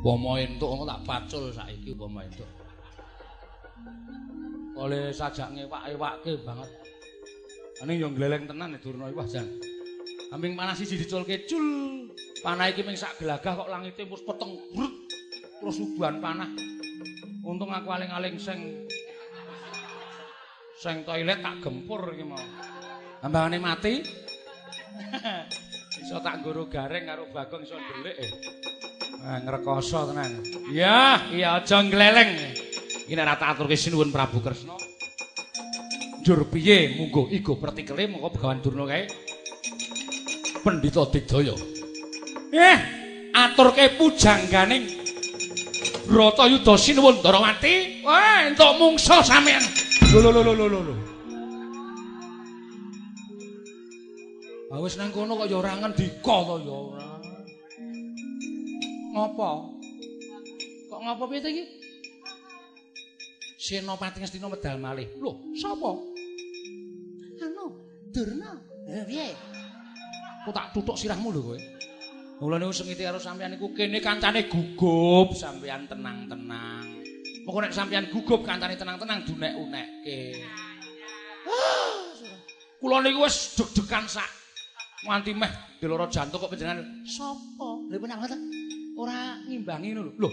Upama entuk ngono tak pacul saiki upama entuk. Oleh sajak ngewak-ewake banget. Ane yo gleleng tenan Durna iki wah jan. Ambing panah siji diculke cul. Panah iki ming sak gelagah kok langite wis peteng brut. Terus uban panah. Untung aku aling-aling sing toilet tak gempur iki mau. Ambangane mati. Iso tak nggoro gareng karo Bagong iso ndelik. Ah ngrekoso tenan. Iya, iya aja ngleleng. Iki nek ora tak aturke sinuwun Prabu Kresna. Njur piye mungguh igo pertikele mongko Begawan Durna kae. Pendhita Digdaya. Aturke pujangganing Bratayuda sinuwun Ndarawati. Wah, entuk mungsa sampean. Lho lho lho lho lho. Ah wis nang kono kok ya ora ngendika to ya ora. Ngopo? Kok ngopo piye iki? Senopati Ngastina medal malih. Lho, sapa? Anu, Durna. Lha piye? Kok tak tutuk sirahmu lho kowe. Kula niku sengiti karo sampeyan niku kene kancane gugup, sampeyan tenang-tenang. Moko nek sampeyan gugup kancane tenang-tenang dunek-unekke. Kula niku wis deg-degan sak nganti meh diloro jantung kok panjenengan sapa? Lha penak banget. Ora ngimbangi ngono lho. Lho.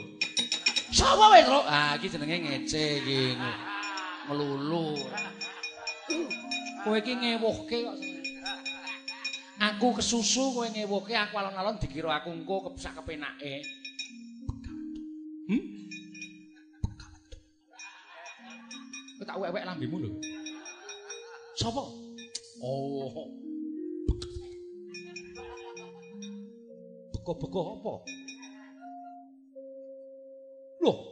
Sapa wae, Truk? Ah, iki jenenge ngece iki. Ngelulu. Kowe iki ngewuhke kok. Aku kesusu kowe ngewuhke aku alon-alon dikira aku engko sak kepenake. Kowe tak wek-wek lambemu lho. Sapa? Oh. Beko-beko apa? Loh,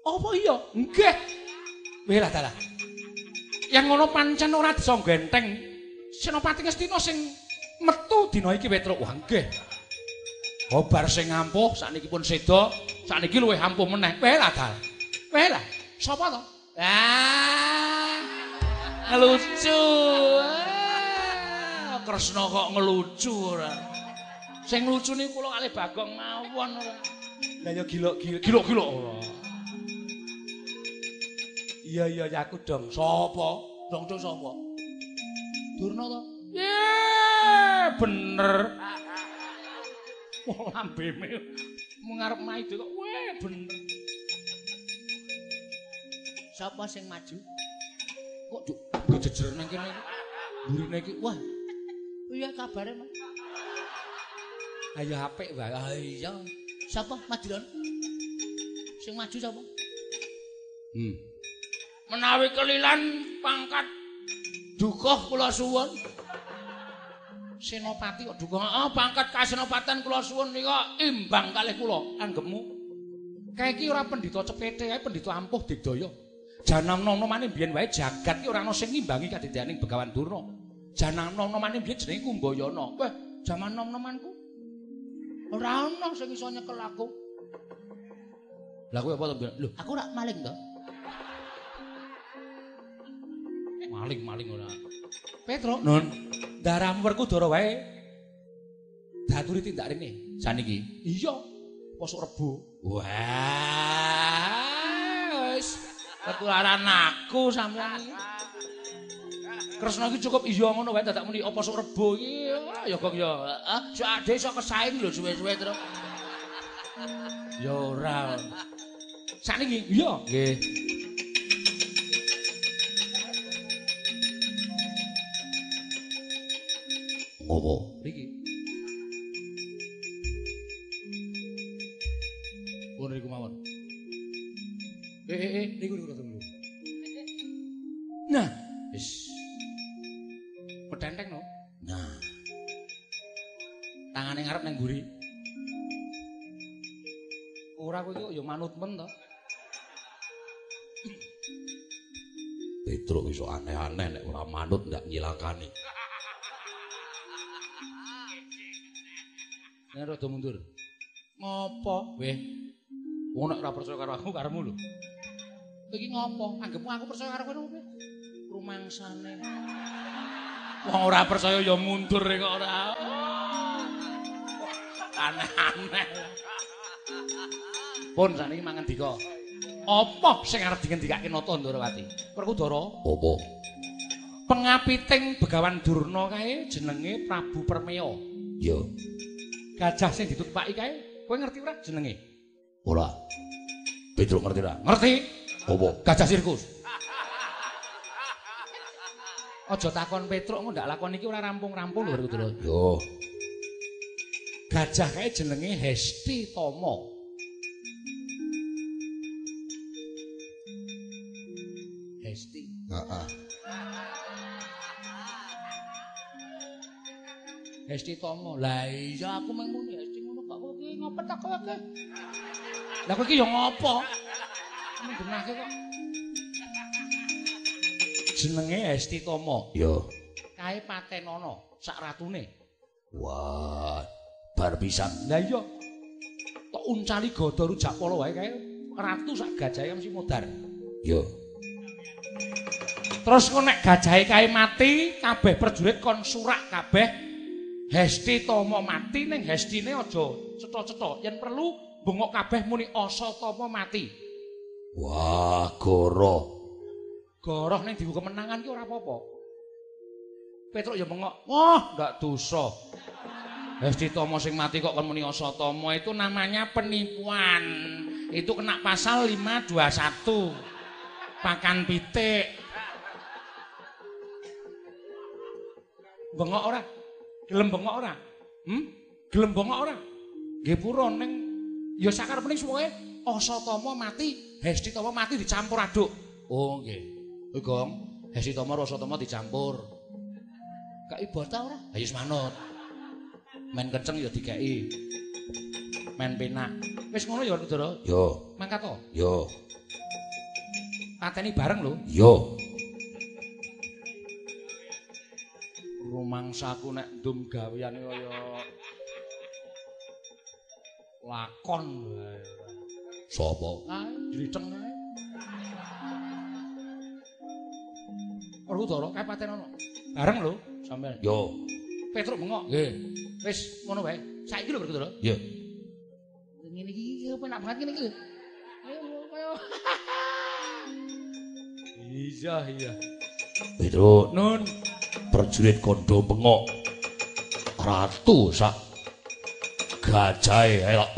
apa iya? Nggih. Weh lah dalah. Yang ngono pancen ora bisa genteng. Senopati Ngastina sing metu dina iki Petruk. Wah nggih. Kobar sing ampuh sakniki pun seda, sakniki luwih ampuh meneh. Weh lah dalah. Weh lah. Sapa to? Ah. Ngelucu. Ah, Kresna kok ngelucu ora. Sing lucu niku kula kalih Bagong mawon ora. Lah ya gilok-gilok ora. Iya iya ya aku dong. Sapa? Dong dong sapa? Durna to? Ye, bener. Wah lambene ngarep maide kok weh bener. Sapa sing maju? Kok juk jejer nang kene iki. Mburine iki wah. Piye kabare, Mas? Ayo apik wae. Ah iya. Sapa Madiron? Sing maju sapa? Menawi kelilan pangkat dukuh kula suwun. Senopati kok dukuh. Heeh, pangkat kasenopatan kula suwun nika imbang kalih kula anggepmu. Kae iki ora pendhita cepete kae pendhita ampuh digdaya. Janam nom-nomane biyen wae jagat ki ora ana sing ngimbangi kadedaning Begawan Durna. Janam nom-nomane biyen jenenge Kumbayana. Wah, jaman nom-nomanku ora ana sing iso nyekel aku. Lah kowe apa to, Mbak? Lho, aku ora maling to. Maling-maling ora. Petruk, Nun, daramu Werkudara wae daturi tindak rene saniki. Iya, posok Rebo. Wah, wis ketularan aku sampeyan iki. Kresna iki cukup iya ngono wae dadak muni apa sok Rebo iki. Ya kok ya. Heeh, sok ade iso kesaing lho suwe-suwe terus. Ya ora. Sakniki iya nggih. Ngopo? Niki. Pun niku mawon. Niku niku rada dulu. Nah, wis. Petenteng no. Nah. Tangane ngarep nang mburi. Ora kowe iki kok ya manut men to. Petruk iso aneh-aneh nek ora manut ndak nyilakani. Nek rada mundur. Ngopo? Weh. Wong nek ora percaya karo aku karepmu lho. Iki ngopo? Anggepmu aku percaya karo kowe opo? Rumangsane. Wong ora percaya ya mundur kok ora. Aneh-aneh. Pun sakniki mangendika. Apa sing arep dingendikake Nata Ndorowati? Werkudara. Apa? Pengapiting Begawan Durna kae jenenge Prabu Permea. Ya. Gajah sing ditumpaki kae, kowe ngerti ora jenenge? Ora. Petruk ngerti ora? Ngerti. Apa? Gajah sirkus. Aja takon Petruk engko ndak lakon iki ora rampung-rampung lho Werkudara. Yo. Gajah kae jenenge Hesti Tama. Hesti. Heeh. Hesti Tama. Lah iya aku mung muni Hesti ngono kok kowe iki ngopo ta kowe iki? Lah kowe iki ya ngopo? Menggenahke kok. Jenenge Hesti Tama. Ya. Kae patenono sak ratune. Wah, bar pisan. Lah iya. Tok uncali gada rujak pala wae kae ratu sak gajahe mesti modar. Ya. Terus kok nek gajahe kae mati, kabeh prajurit kon surak kabeh. Hesti Tama mati ning Hestine aja cetha-cetha. Yen perlu bengok kabeh muni Asa Tama mati. Wah, goroh. Goroh ning diwu kemenangan ki ora apa-apa. Petruk ya bengok. Wah, ndak dosa. Hesti Tama sing mati kok kon muni Asa Tama itu namanya penipuan. Itu kena pasal 521. Pakan pitik. Bengok ora? Gelem bengok ora? Gelem bengok ora? Nggih purun ning ya sakarepene pokoke Asa Tama mati, Hesti Tama mati dicampur aduk. Oh nggih. Kowe Gong, Hesti Tama karo Asa Tama dicampur. Gak ibota ora? Ha ya manut. Men kenceng ya dikeki. Men penak. Wis ngono ya Werkudara? Yo. Mangkat to? Yo. Pateni bareng lho. Yo. Rumangsaku nek ndum gaweane kaya lakon wae. Sapa? Ah, driteng kae. Werkudara kae patenono. Bareng lho sampean. Yo. Petruk bengok. Nggih. Wis ngono wae. Saiki lho Werkudara. Iya. Ngene iki penak banget ngene iki lho. Ayo kaya. Iya, iya. Petruk, Nun. Prajurit kandha bengok. Ratu sak gajahe elak.